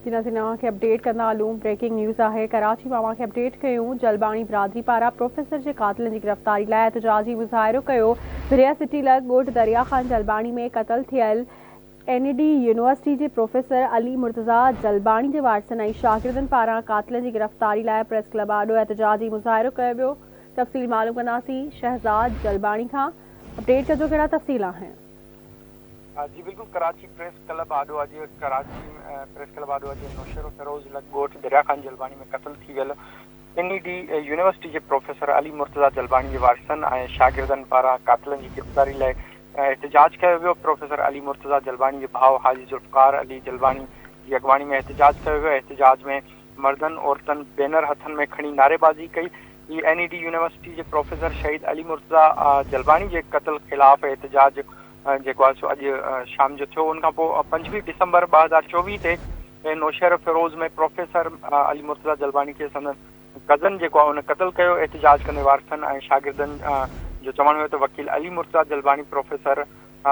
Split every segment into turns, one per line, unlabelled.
جي ناظرين اوهان کي اپڊيٽ ڪندا هلون بريڪنگ نيوز آهي ڪراچي مان اوهان کي اپڊيٽ ڪيون جلباڻي برادري پاران پروفيسر جي قاتلن جي گرفتاري لاء احتجاجي مظاهرو ڪيو ڀريا سٽي لڳ ڳوٺ دريا خان جلباڻي ۾ قتل ٿيل اين اي ڊي يونيورسٽي جي پروفيسر علي مرتضيٰ جلباڻي جي وارثن ۽ شاگردن پاران قاتلن جي گرفتاري لاء پريس ڪلب آڏو احتجاجي مظاهرو ڪيو ويو تفصيل معلوم ڪنداسين شهزاد جلباڻي کان اپڊيٽ ڪجو ڪهڙا تفصيل آهن.
جي بلڪل ڪراچي پريس ڪلب آڏو اڄ ڪراچي پريس ڪلب آڏو اڄ نوشهروفيروز لڳ ڳوٺ دريا خان جلباڻي ۾ قتل ٿي ويل اين اي ڊي يونيورسٽي جي پروفيسر علي مرتضيٰ جلباڻي جي وارثن ۽ شاگردن پاران قاتلن جي گرفتاري لاء احتجاج ڪيو ويو پروفيسر علي مرتضيٰ جلباڻي جي ڀاء حاجي ذوالفقار علي جلباڻي جي اڳواڻي ۾ احتجاج ڪيو ويو احتجاج ۾ مردن عورتن بينر هٿن ۾ کڻي نعريبازي ڪئي هي اين اي ڊي يونيورسٽي جي پروفيسر شهيد علي مرتضيٰ جلباڻي جي قتل خلاف احتجاج جيڪو آهي سو اڄ شام جو ٿيو ان کان پوء 25 ڊسمبر 2024 تي نوشهروفيروز ۾ پروفيسر علي مرتضيٰ جلباڻي کي سندن ڪزن جيڪو آهي ان قتل ڪيو احتجاج ڪندي وارثن ۽ شاگردن جو چوڻ هيو ته وڪيل علي مرتضيٰ جلباڻي پروفيسر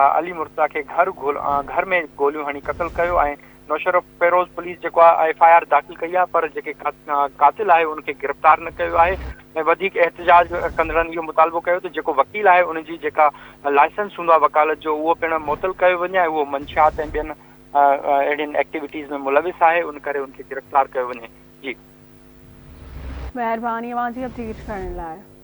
علي مرتضيٰ کي گهر گهر ۾ گوليون هڻي قتل ڪيو ۽ نوشهروفيروز پوليس جيڪو آهي ايف I R داخل ڪئي آهي پر جيڪي قاتل آهي ان کي گرفتار نه ڪيو آهي ۽ وڌيڪ احتجاج ڪندڙن اهو مطالبو ڪيو ته جيڪو وڪيل آهي ان جي جيڪا لائسنس هوندو آهي وڪالت جو اهو پڻ معطل ڪيو وڃي ۽ اهو منشيات ۽ ٻين اهڙين ايڪٽيوٽيز ۾ ملوث آهي ان ڪري ان کي گرفتار ڪيو وڃي جي.
مهرباني اوهان جي اپڊيٽ ڪرڻ لاء.